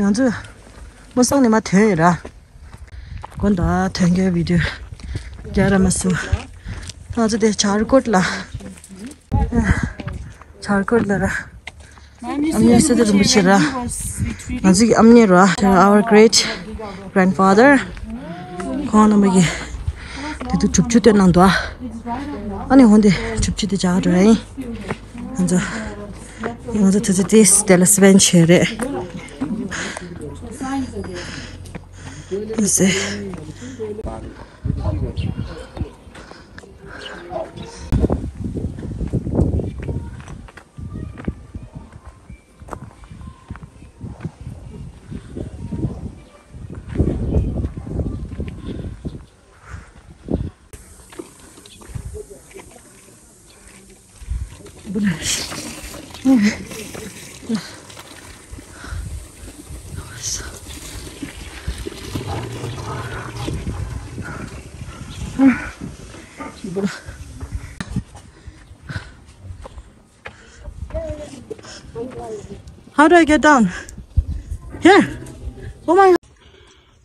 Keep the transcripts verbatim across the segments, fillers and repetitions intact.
ང་ཚོ་མོ་སང་ནས་མ་ཐོན་ཡོད་ར། དགོན་དང་ཐོན་སྐྱེལ་བི་ཌིའོ་རྒྱག་ར་མ་སུ། ང་ཚོ་དེ་ཇར་ཀོཊ་ལ། ཇར་ཀོཊ་ལ་ར། ཨ་མྱེས་སི་ཏུ་རིན་པོ་ཆེ་ར། ང་ཚོའི་ཨ་མྱེས་ར། Our great grandfather. ཁོང་རྣམ་པ་གིས་དེ་དུས་གྲུབ་ཆུ་བཏོན་གནང་འདུག་ཨ་ནི་འོན་ཏེ་གྲུབ་ཆུ་དེ་ཇག་འགྲོ་ཡིན། ང་ཚོ་ང་ཚོ་དུས་ཚོད་དེ་དེ་ལ་སི་པེན་བྱས་རེད། ཟེ། How do I get down? Here. Oh my god.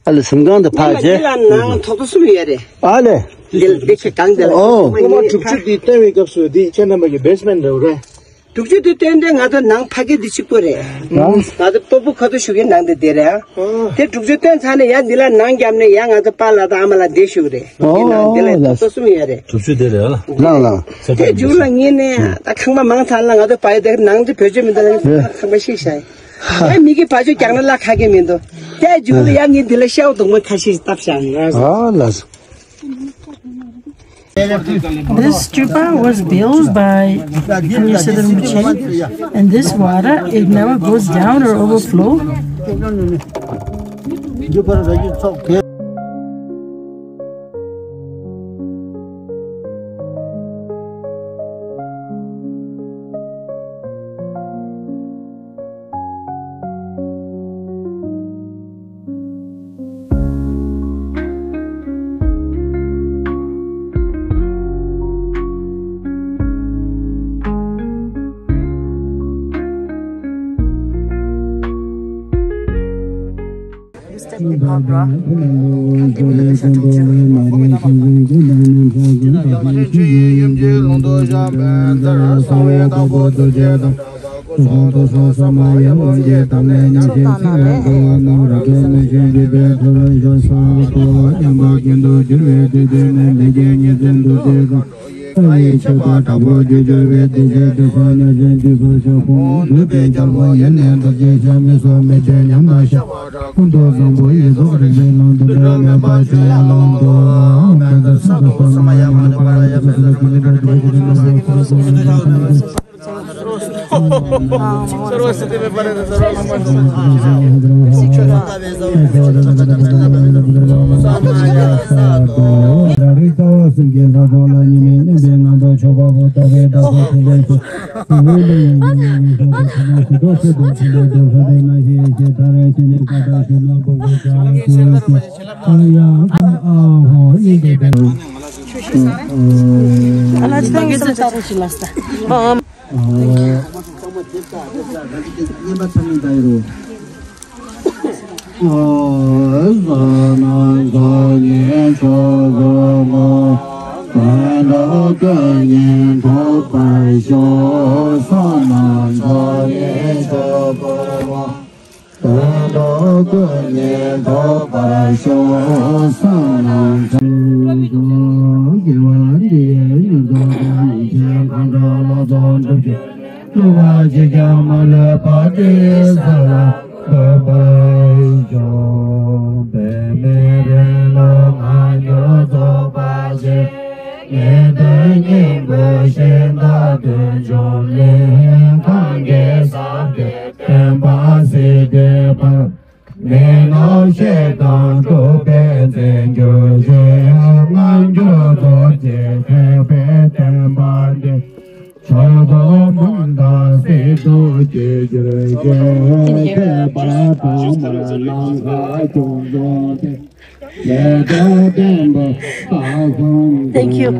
ཨ་ལེ་གཟིམ་ཁང་དུ་ཕར་རྗེས། འདི་ལ་ནང་ཐོག་ཏུ་གསུམ་ཡོད་རེད། ཨ་ལེ། འདི་འདི་ཁྱེད་གང་འདི་ལ། ཨོ། སྔོན་མ་དྲུག་ཅུ་འདི་བཏོན་པའི་སྐབས་སུ་འདི་ཁྱེད་རྣམ་པ་གི་བེ་སི་མེན་ཊི་རེད་རེད། དྲུག་ཅུ་འདི་བཏོན་ཏེ་ང་ཚོ་ནང་ཕ་གི་འདི་གཅིག་པོ་རེད། ང་ཚོ་སྤོ་བོ་ཁ་ཐུག་ཞུ་གི་ནང་འདི་འདི་རེད་ཨ། དེ་དྲུག་ཅུ་བཏོན་ཚར་ནས་ཡ་འདི་ལ་ནང་བརྒྱབ་ནས་ཡ་ང་ཚོ་པཱ་ལགས་དང་ཨ་མ་ལགས་འདི་བཞུགས་རེད། འདི་ནང་འདི་ལ་ཐོག་ཏུ་གསུམ་ཡོད་རེད། དྲུག་ཅུ་འདི་རེད་ཨ་ལ། ལགས་ལགས། དེ་མཇུག་ལ་ངེད་ནས་ད་ཁང་པ་མང་ཚར་ལ་ང་ཚོ་བ་ཡི་དེ་ནང་འདི་བོད་ཆས་མི་འདུག་ལ་ཁང་པ་ཤིག་བཞག་ཡ། ཡ་མི་གི་བ་ཅོ་རྒྱག་ན་ལ་ཁ་གི་མི་འདུག་དེ་མཇུག་ལ་ཡ་ངེད་འདི་ལ་ཤའོ་གདོང་མོ་ཁ་ཤས་བཏབ་བཞག་ཡ། ཨ་ལགས། This stupa was built by Amyasad Rinpoche, and this water, it never goes down or overflow. Step in Barbara. དོན་དུ་ཀུན་ནས་ཐོབ་པར་ཤོག་བསམ་ནས་དགེ་བ་འདི་ཡིས་ཉོན་མོངས་པ་ཡི་གེ་གང་དག་ལ་སོགས་འགྲུབ་ཀྱི། བསླུ་བ་གཅིག་ཀྱང་མ་ལུས་པ་དེ་ས་ལ་འགོད་པར་ཤོག་པདྨའི་རིགས་ལ་ང་འགྱུར་རྫོགས་པ་ཆེ། ངེས་དོན་སྙིང་པོ་ཤེས་དང་དོན་འབྱུང་ལས། གང་གིས་བསམ་པའི་བདེན་པ་གཟིགས་པའི་བར། མི་རྣམས་ཞེ་སྡང་འཁྲུགས་པའི་རྩེར་འགྱུར་ཞིང་། སྔ་འགྱུར་རྫོགས་བྱེད་ཐེག་པའི་བདེན་པ་འདི། མཆོག་ཏུ་སྨོན་དང་སྲིད་དུ་བརྗོད་གྱུར་ཅིག་ཁྱད་པར་དུ་མ་ནམ་མཁའ་ཁྱོན་བཟུང་སྟེ། Thank you.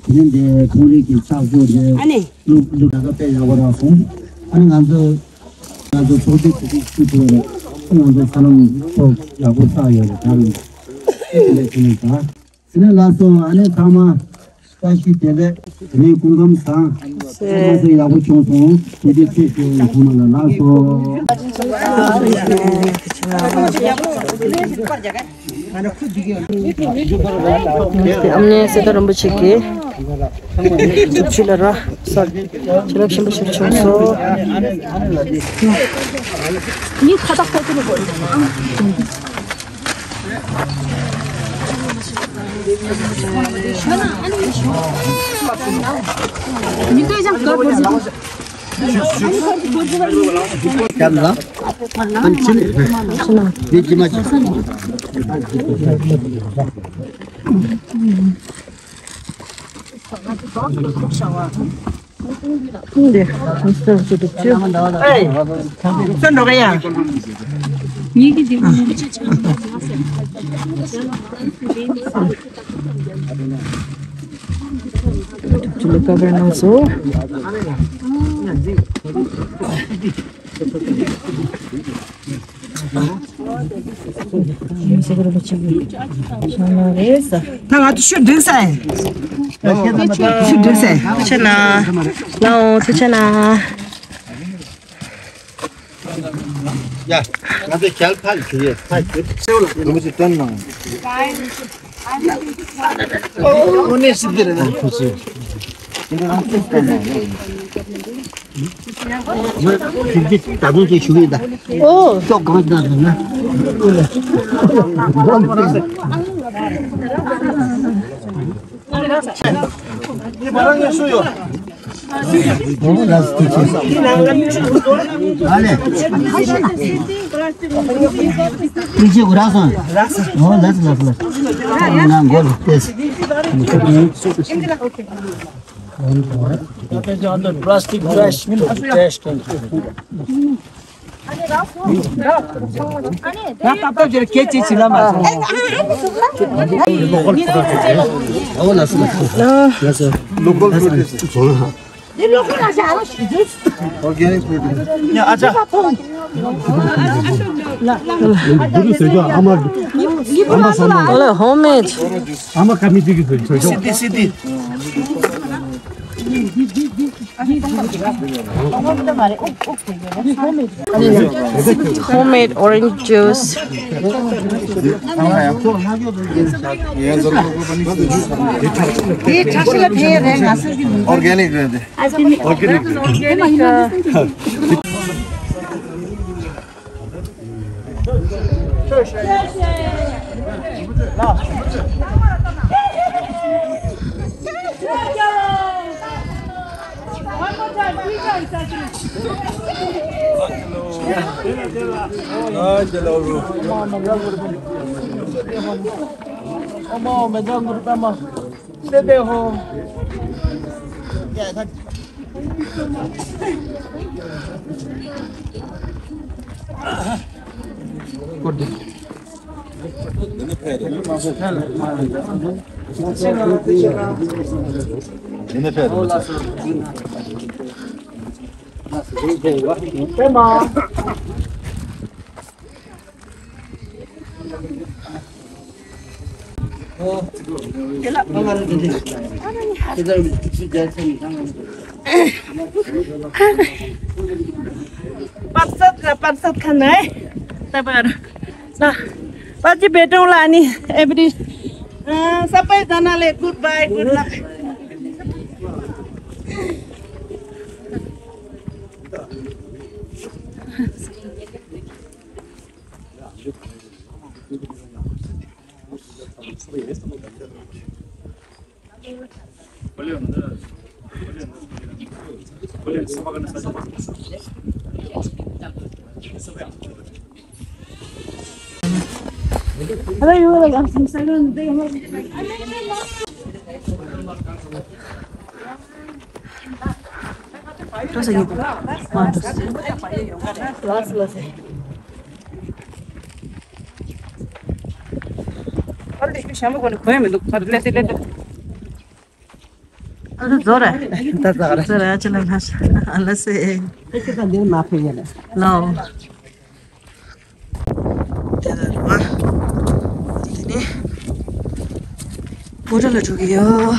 ཡིན་ཏེ། ཁོང་རང་གི་ཕྱག་བཟོ་དེ་ཨ་ནི། ལུག་ལུག་ལ་དཔེ་ཡག་པོ་རག་སོང་། ཨ་ནི་ང་ཚོ་ང་ཚོ་ཚོགས་སྡེ་དེ་ཚོ་ཚུད་ཐུབ་རེད། ང་ཚོ་ས་ལམ་ཐོག་ཡག་པོ་བསགས་ཡོད་རེད། ད་རུང་དེ་ལས་དེ་ནས་ད་དེ་ནས་ལགས་སོ། ཨ་ནི་ཚང་མ་བཀྲ་ཤིས་བདེ་ལེགས། དེ་ནས་སྐུ་ཁམས་བཟང་། ང་ཚོ་ཡག་པོ་བྱུང་སོང་། དེ་དུས་ཚེ་ཞུ་ཚང་མ་ལ་ལགས་སོ། ཨ་མྱེས་གསེར་རྟ་རིན་པོ་ཆེ་གིས་ཐུགས་རྗེ་ལ་ར་སར་བྱིན་རླབས་ཆེན་པོ་ཞིག་བྱུང་སོང་། ད་ང་ཚོ་ཤུ་འགྲིག་ས་ཡིན། ཤུ་འགྲིག་ས་ཡིན། ཐུགས་རྗེ་གནང་། ལའོ་ཐུགས་རྗེ་གནང་། ཡ། ང་ཚོ་རྒྱལ་ཕར་གྱིས་ཕར་གྱིས་སེའུ་ལ་ལུང་ཅིག་སྟོན་གནང་། ཨོ་ནེ་སི་འདི་རེད་ན། ཁོ་ཚོས་འདི་རང་ཚོས་སྟོན་གནང་། ང་ཕྱིར་གྱི་ད་དུང་ཅིག་ཞུ་གི་ཡིན་ད། ཨོ། ཅོག་གང་ཞིག་ན་ཟེར་ན། Plastic trash, trash can. ད་ད་ད་ཇེ་ཁེ་ཅི་ཅི་ལ་མ་སོང་། Local produce. Organic produce. ཡ་ཨ་ཅག Homemade. Sidi, sidi. Homemade orange juice. Organic རེད། Organic རེད། ཡིན་ན་ཕེབས་རེད་མ་ཚོ། प्रसाद, प्रसाद खाना है। तब और ना, बाजी बेटों लानी, every, हाँ, सबै जनाले good bye, good luck। ཨ་ལ་ཟོ་ར། ད་ཟོ་ར། ཟོ་ར་ཅི་ལ་ལ་ས་ཨ་ལ་སེ། ཨེ་ཁྱེད་ད་འདིར་མ་ཕེབས་ཡ་ལ། ལའོ། དེ་ལ་རེད་བ། དེ་ནི་བོ་ཊ་ལ་འགྲོ་གི་ཡོད།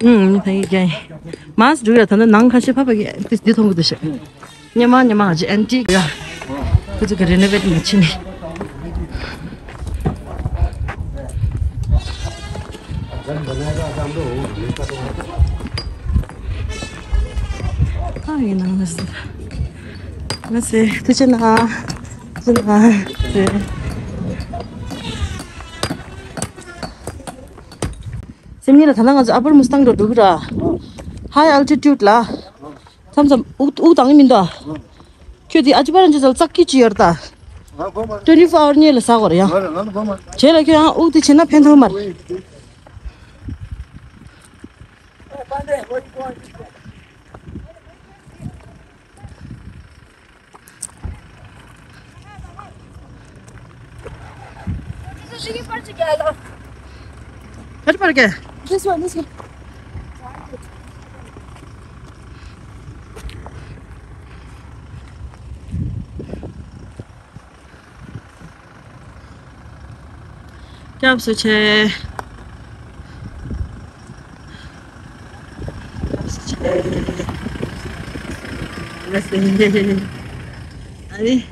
ཨུམ། ཕ་གི་ཀྱང་མཱས་འགྲོ་ཡ། ད་ནི་ནང་ཁ་ཤས་ཕ་ཕ་གི་དེ་འདི་མཐོང་གི་འདུག་ཤག་ཉི་མ་ཉི་མ་ཧ་ཅི་ཨན་ཊིག་ཡ། ཁོ་ཚོ་གི་རི་ནོ་ཝེཊ་མ་བྱས་ནས། ཨ་ཡིན་ནང་ལ་ཟེར། ལ་ཟེར་དུ་ཅི་ན་ཅི་ན་ཟེར། སེམས་ཉིད་ལ་ད་ལྟ་ང་ཚོ་ཨ་པར་མུ་སི་ཏང་འགྲོ་འགྲོ་གི་ར། High altitude ལ། མཚམས་མཚམས་དབུགས་དབུགས་བཏང་གི་མི་འདུག་ཁྱོད་དེ་ཨ་ཅི་པ་རན་ཅི་ཚོ་ཙག་གི་ཅི་ཡོད་ད། twenty four hour གཉིས་ལ་ཟ་དགོས་རེད་ཡ། བྱས་ལ་ཁྱོད་ཡང་དབུགས་དེ་བྱེད་ན་ཕན་ཐོགས་མ་རེད། This one, this one. སྐྱབས་སུ་མཆི། སྐྱབས་སུ་མཆི། ཨ་ནི།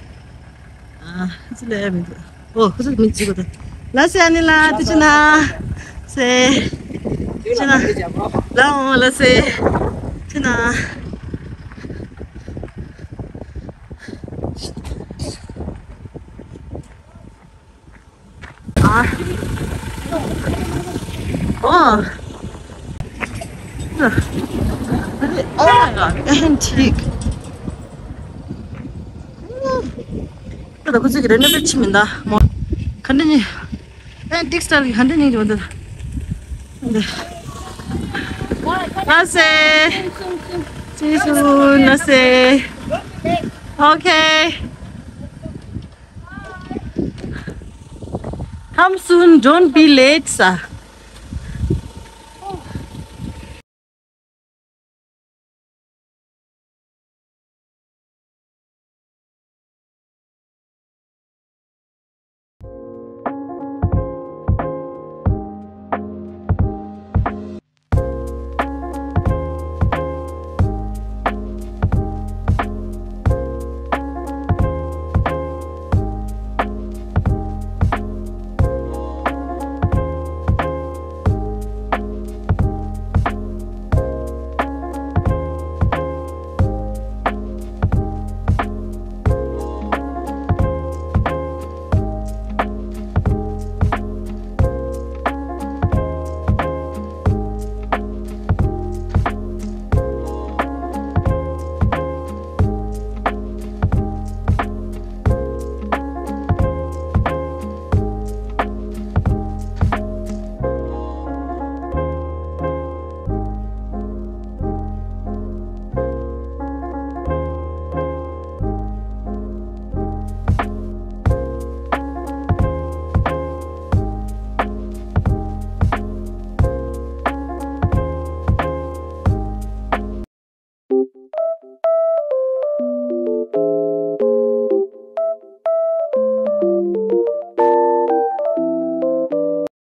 ཨ། ཅི་ལས་མི་འདུག་ཨོ། ཁོ་ཚོ་མི་གཅིག་པ་དང་། ལ་སེ། ཨ་ནི་ལ་དེ་ཅི་ན་སེ། ཅི་ན། ལ་འོང་ལ་སེ། ཅི་ན། ཨ། ཨོ། Oh my God, antique. ད་ཁོ་ཚོ་གི་རེ་ནོ་ཝེཊ་བྱེད་མི་འདུག་མོ། ག་འདྲ་ནི། antique style གི་ག་འདྲ་ནི་འདུག་འདི། ལ་སེ། See you soon. ལ་སེ། Okay. Come soon, don't be late, sir.